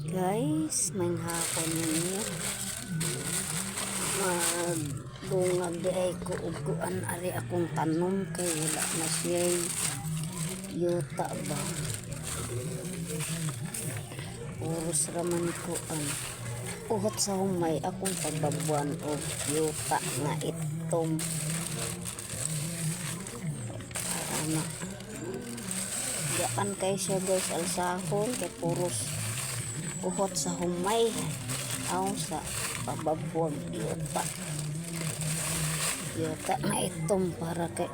Guys, may hapon ninyo. Magbungag di ay ko og kuan ari akong tanom kay wala na siya yuta ba. Puros raman kuan. Uhot sa humay akong pagbabuan og yuta nga itom. Para na. Gaan kay siya, guys, alsahon kay puros uhot sa humay. Aw sa pababuag yuta. Yuta nga itom para kay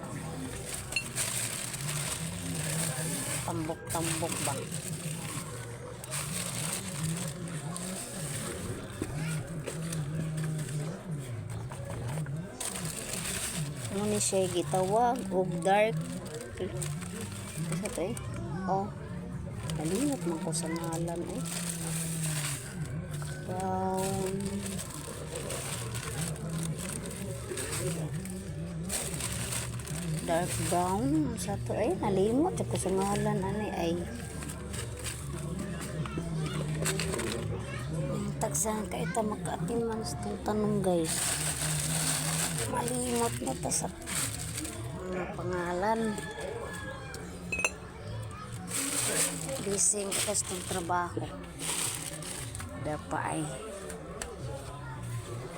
tambok-tambok ba. Ano ni siya gitawag og dark isa to eh. Oh. Nalimot man ko sa ngalan eh. Brown. Dark brown sa to eh. Nalimot ko sa ngalan ani ay. Tagsahan ka ita makaatiman sa itong tanong, guys. Malimot na ta sa mga pangalan. Bising ka sa itong trabaho. Dapa ay.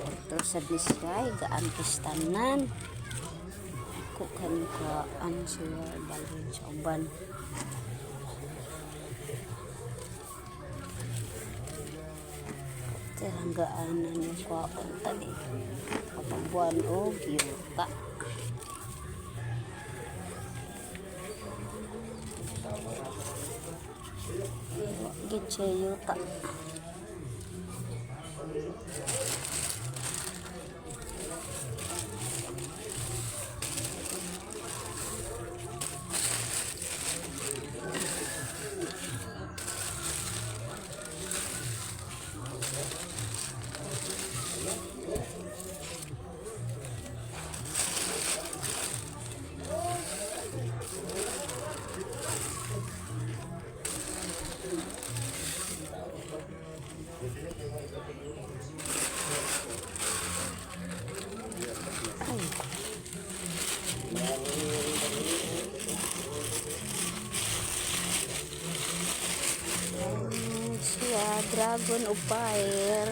Ito sa Nisay, gaan kistanan. Kukan ko ano siya, balhin sa uban. Tiranggaan ni kwaon tani. Kapagbuan og yuta. Wa gid siya yuta. Ay. Siya, Dragon of Fire.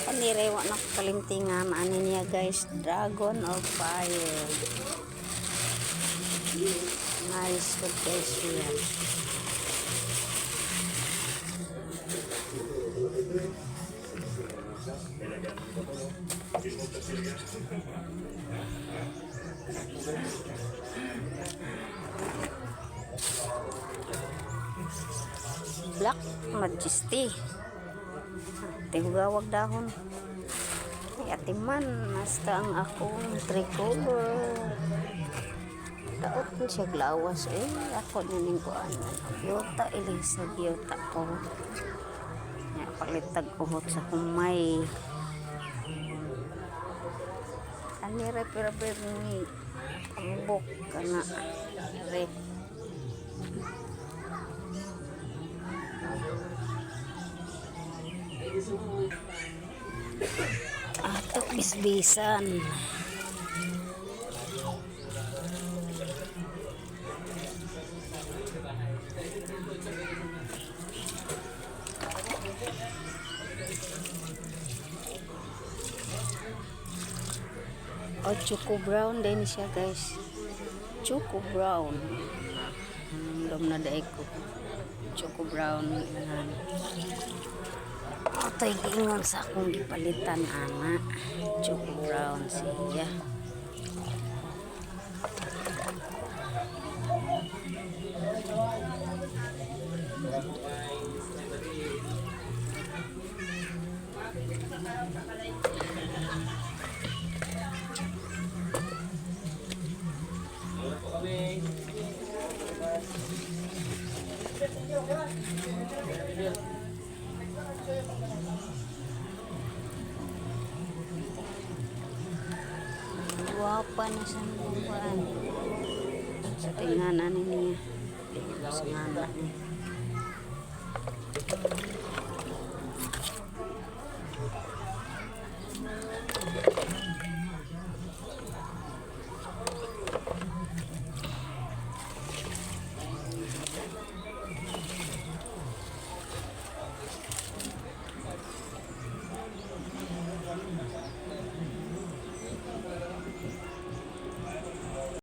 Panirewa na kalimtingan. Ano niya, guys? Dragon of Fire. Nice good guys siya. Black Majesty. Tigawag dahon. Ay, atiman, basta ang akong tricolor. Daot na siya glawas eh. Ako na ning kuan. Yuta ilisag yuta ko. Nga palitag uhot sa humay. Ani re pero ni tambok kana re. Ato bisbisan. O, choco brown din siya, guys. Choco brown. Dom na daig ko. Choco brown. Yan. Ito'y giingon sa akong gipalitan, ana. Choco brown siya. Guwapa na siya ng kuwan. Sa tingnan niya. Sa ngana niya.